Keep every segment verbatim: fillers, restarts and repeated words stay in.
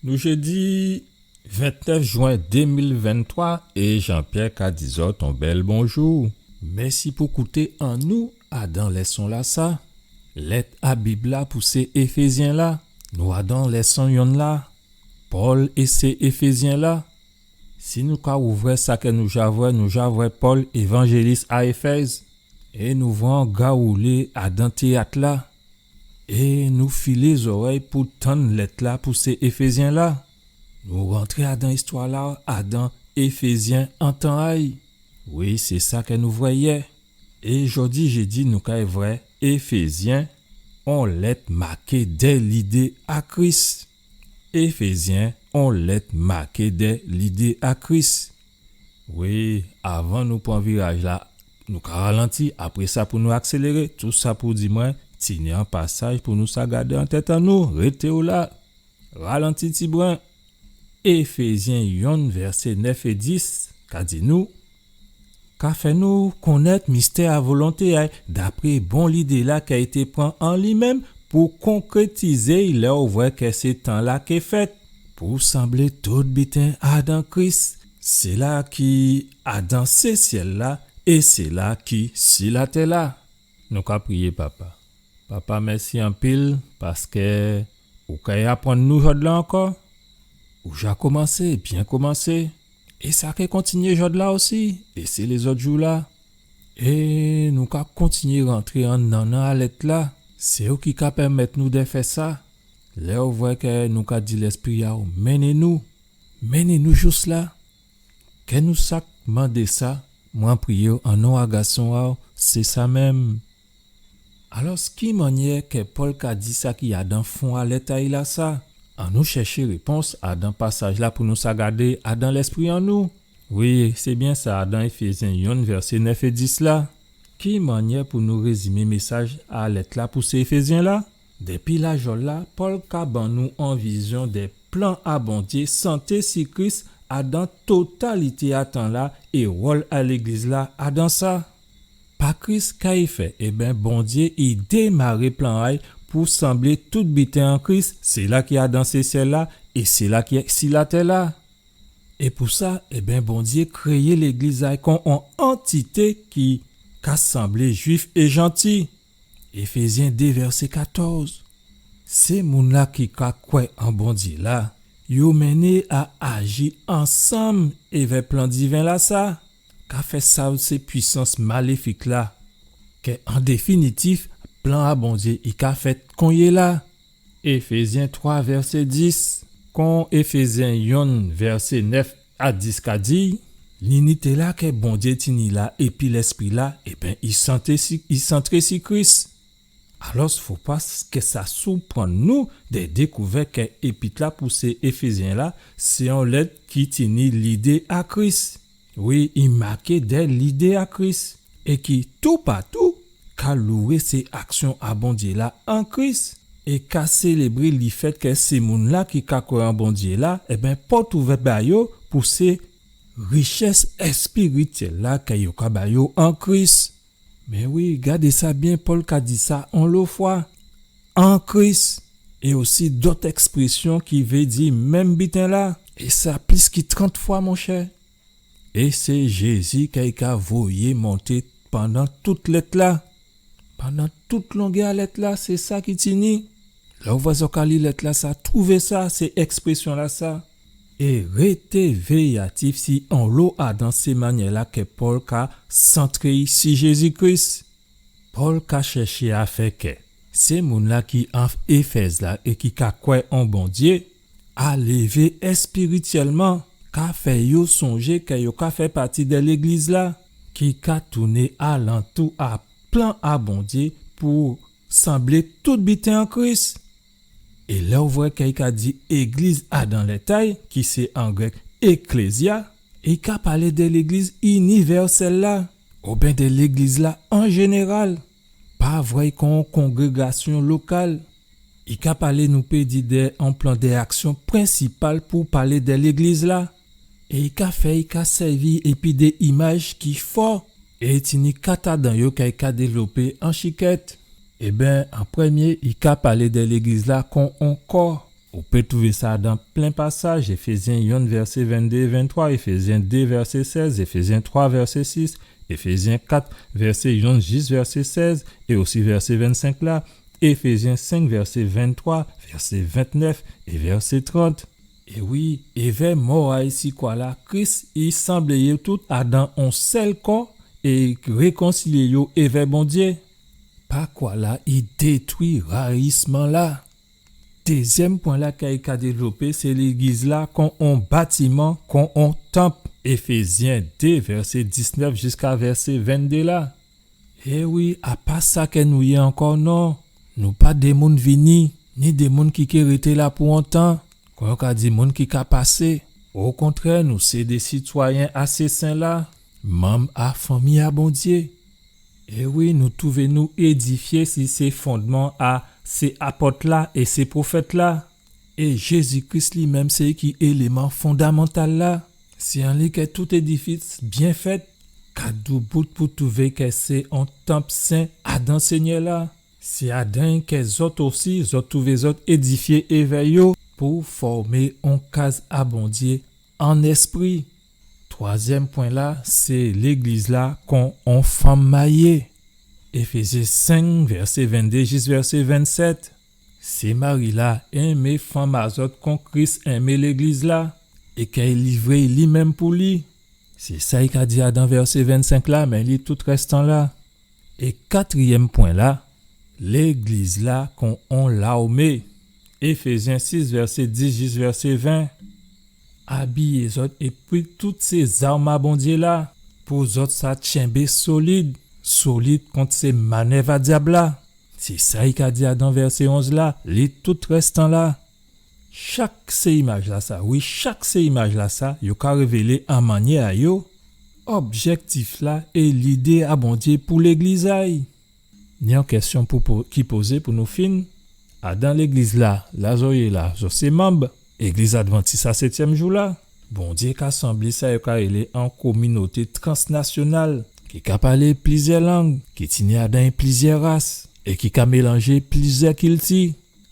Nou jédi ventnèf jwen dé mil venntwa é Jean-Pierre ka di zòt on bèl bonjou. Mèsi pou kouté an nou adan lèson-lasa. Lèt a Bib-la pou sé Éfézyen-la. Nou adan lèson yonn la. Pòl é sé Éfézyen-la. Si nou ka ouvè sa kè nou ja vwè, nou ja vwè Pòl, évanjélis a Éfèz. É nou vwè on gawoulé adan téyat-la. É nou filé zòrèy pou tann lèt-la pou sé Éfézyen-la. Nou rantré adan istwa-la, adan Éfézyen an tan a-y. Wi, sé sa kè nou vwè yè. É jòdi jédi nou kay vwè Éfézyen, on lèt maké dè lidé a Kris. Éfézyen, on lèt maké dè lidé a Kris. Wi, avan nou pran viraj-la, nou ka ralanti, apré sa pou nou akséléré. Tou sa pou di mwen, tini on pasaj pou nou sa gadé an tèt an nou, rété ou la. Ralanti tibren. Éfézyen yonn, vèsé nèf é dis, ka di nou, ka fè nou konnèt mistè a volonté a-y, dapré bon lidé-la kè i té pran an li menm pou konkrétizé-y lè ou vwè kè sé tan-la ké fèt, pou sanblé tout biten adan Kris, sila ki adan sé syèl-la é sila ki si latè-la. Nou ka priyé, Papa. Papa, mèsi anpil, paskè ou kay aprann nou jòdla ankò. Ou ja komansé, byen komansé. É sa ké kontinyé jòdla osi, é sé lézòt jou-la. É nou ka kontinyé rantré an nannan a lèt-la. Sé ou ki ka pèmèt nou dè fè sa. Lè ou vwè kè nou ka di Lèspri a-w, mennen nou. Mennen nou jous la. Kè nou sa k mandé sa, mwen priyé-w an non a Gason a-w, sé sa menm. Alò, ki mannyè kè Pòl ka di sa ki adan fon a lèt a-y lasa? Annou chèché répons adan pasaj-la pou nou sa gadé adan lèspri an nou. Wi, sé byen sa, adan Éfézyen yonn, vèsé nèf é dis la. Ki mannyè pou nou rézimé mésaj a lèt-la pou sé Éfézyen-la? Dépi lajòl-la, Pòl ka ban nou on vizyon dè plan a Bondyé santré si Kris adan totalité a tan-la é wòl a légliz-la adan sa. Pa Kris, ka i fè? Ében, Bondyé i démaré plan a-y pou sanblé tout biten an Kris, sila ki adan sé syèl-la é sila ki si latè-la. É pou sa, ében, Bondyé kréyé légliz a-y kon on antité ki ka sanblé Jwif é Janti. Éfézyen dé, vèsé katòz. Sé moun-la ki ka kwè an Bondyé-la, yo mennen a aji ansanm èvè plan diven-lasa, ka fè sav sé pwisans maléfik-la, kè an définitif, plan a Bondyé i ka fèt konyéla. Éfézyen twa, vèsé dis, kon Éfézyen yonn, vèsé nèf a dis ka di, linité-la kè Bondyé tini la épi Lèspri-la, ében, i santré si, i santré si Kris. Alò, fo pa s-, kè sa siprann nou dè dékouvè kè épit-la pou sé Éfézyen-la, sé on lèt ki tini lidé a Kris. Wi, i maké dè lidé a Kris, é ki toupatou ka louwé sé aksyon a Bondyé-la an Kris, é ka sélébré lèfèt kè sé moun-la ki ka kwè an Bondyé-la, ében, pòt ouvè ba yo pou sé richès èspirityèl-la kè yo ka ba yo an Kris. Mé wi, gadé sa byen, Pòl ka di sa onlo fwa, an Kris, é osi dòt èksprésyon ki vé di menm biten-la, é sa plis ki trant fwa, monchè. É sé Jézi kè i ka voyé monté pandan tout lèt-la. Pandan tout longè a lèt-la, sé sa ki tini. Lè ou vwè zòt ka li lèt-lasa, twouvé sa, sé èksprésyon-lasa. É rété véyatif si onlo adan sé mannyè-la kè Pòl ka santré si Jézi Kris. Pòl ka chèché a fè kè sé moun-la ki an Éfèz-la é ki ka kwè an Bondyé, a lévé èspirityèlman, ka fè yo sonjé kè yo ka fè pati dè légliz-la, ki ka tounen alantou a plan a Bondyé pou sanblé tout biten an Kris. É lè ou vwè kè i ka di égliz adan lèt a-y, ki sé an grèk ekklesia, i ka palé dè légliz inivèsèl-la, oben dè légliz-la an jénéral. Pa vwè-y kon on kongrégasyon lokal. I ka palé, nou pé di, dè on plan dè aksyon prensipal pou palé dè légliz-la. É i ka fè, i ka sèvi épi dé imaj ki fò. É tini kat adan yo kè i ka dévlopé an chikèt. Ében, an prèmyé, i ka palé dè légliz-la kon on kò. Ou pé twouvé sa dan plen pasaj, Éfézyen yonn vèsé venndé, venntwa, Éfézyen dé vèsé sèz, Éfézyen twa vèsé sis, Éfézyen kat vèsé yonn jis vèsé sèz, é osi vèsé vennsenk la, Éfézyen senk vèsé venntwa, vèsé ventnèf é vèsé trant. É wi, évè mò a-y si kwa-la, Kris i sanblé yo tout adan on sèl kò é rékonsilyé yo évè Bondyé. Pa kwa-la, i détwi rayisman-la. Dézyèm pwen-la kè i ka dévlopé, sé légliz-la kon on batiman, kon on tanp. Éfézyen dé, vèsé diznèf jiska vèsé venndé la. É wi, a pa sa kè nou yé ankò, non. Nou pa dé moun vini, ni dé moun ki ké rété la pou on tan, kon yo ka di, moun ki ka pasé. Okontrè, nou sé dé sitwayen a sé sen-la, manm a fanmi a Bondyé. É wi, nou twouvé nou édifyé si sé fondman a sé apòt-la é sé pwofèt-la. É Jézi Kris li menm sé ki éléman fondamantal la. Sé an li kè tout édifis byen fèt ka doubout pou twouvé kè sé on tanp sen adan Sényè-la. Sé adan kè zòt osi, zòt twouvé zòt édifyé évè yo pou fòmé on kaz a Bondyé an èspri. Twazyèm pwen-la, sé légliz-la kon on fanm mayé. Éfézyen senk, vèsé venndé jis vèsé vennsèt. Sé mari-la, enmé fanm a zòt kon Kris enmé légliz-la, é kè i livré li menm pou li. Sé sa i ka di adan vèsé vennsenk la, mé li tout rèstan-la. É katriyèm pwen-la, légliz-la kon on lawmé. Éfézyen sis, vèsé dis jis vèsé ven. Abiyé zòt épi tout sé zam a Bondyé la, pou zòt sa tyenbé solid, solid kont sé manèv a dyab-la. Sé sa i ka di adan vèsé onz la, li tout rèstan-la. Chak sé imaj-lasa, wi, chak sé imaj-lasa, yo ka révélé an mannyè a yo, objèktif-la é lidé a Bondyé pou légliz a-y. Ni on kèsyon pou, pou, ki pozé pou nou fin. Adan légliz-la, la zòt yé la, zòt sé manm Légliz Advantis a sétyèm jou la. Bondyé ka sanblé sa yo ka rélé on kominoté transnasyonal, ki ka palé plizyè lang, ki tini adan plizyè ras, é ki ka mélanjé plizyè kilti.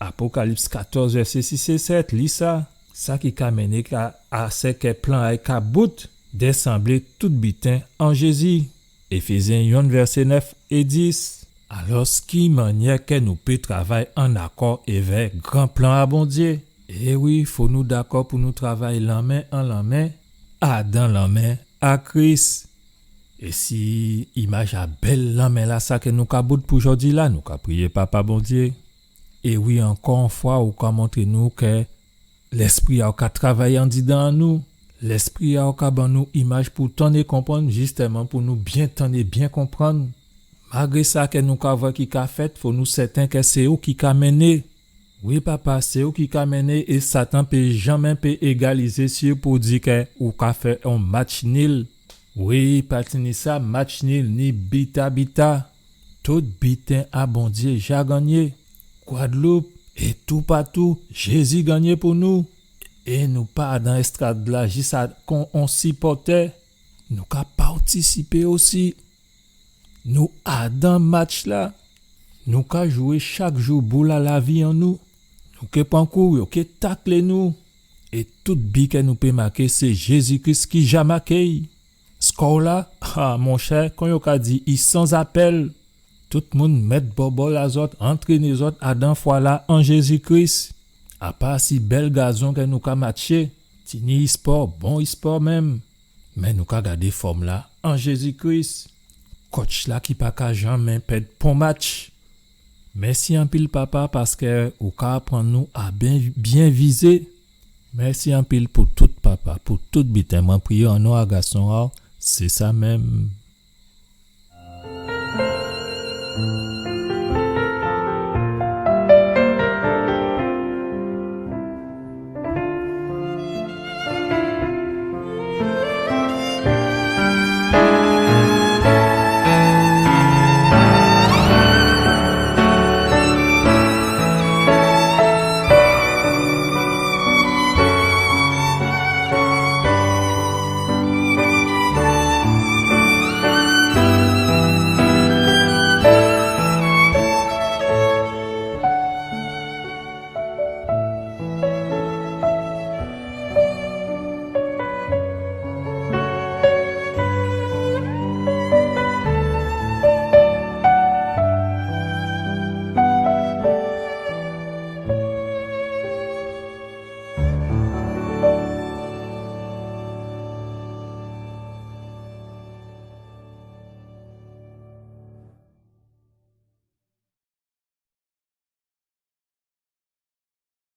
Apokalips katòz, vèsé sis é sèt, li sa. Sa ki ka mennen ka, a sé kè plan a-y ka bout, dè sanblé tout biten an Jézi. Éfézyen yonn, vèsé nèf é dis. Alò, ki mannyè kè nou pé travay an akò évè gran plan a Bondyé? É wi, fò nou dakò pou nou travay lanmen an lanmen, adan lanmen a Kris. É si imaj a bèl lanmen-lasa kè nou ka bout pou jòdi-la, nou ka priyé Papa Bondyé. É wi, ankò on fwa, ou ka montré nou kè Lèspri a-w ka travay andidan an nou. Lèspri a-w ka ban nou imaj pou tann é konprann, jistèman pou nou byen tann é byen konprann. Malgré sa kè nou ka vwè ki ka fèt, fò nou sèten kè sé ou ki ka mennen. Wi, Papa, sé ou ki ka mennen, é Satan pé janmen pé égalizé si ou pou di kè ou ka fè on match nil. Wi, pa tini sa, match nil, ni bita bita. Tout biten a Bondyé ja gannyé. Gwadloup é toupatou, Jézi gannyé pou nou. É nou pa adan èstrad-la jis a kon on sipòtè. Nou ka patisipé osi. Nou adan match-la. Nou ka jwé chak jou boul a lavi an nou. Nou ké pran kou, yo ké taklé nou. É tout bi kè nou pé maké, sé Jézi Kris ki ja maké-y. Skò-la, a, monchè, kon yo ka di, i san apèl. Tout moun mèt bòbòl a zòt, antréné zòt adan fwa-la an Jézi Kris. Apa si bèl gazon kè nou ka matché, tini ispò, bon ispò menm. Mé nou ka gadé fòm-la an Jézi Kris. Kotch-la ki pa ka janmen pèd pon match. Mèsi anpil, Papa, paskè ou ka aprann nou a byen, byen vizé. Mèsi anpil pou tout, Papa, pou tout biten. Mwen priyé an non a Gason a-w, sé sa menm.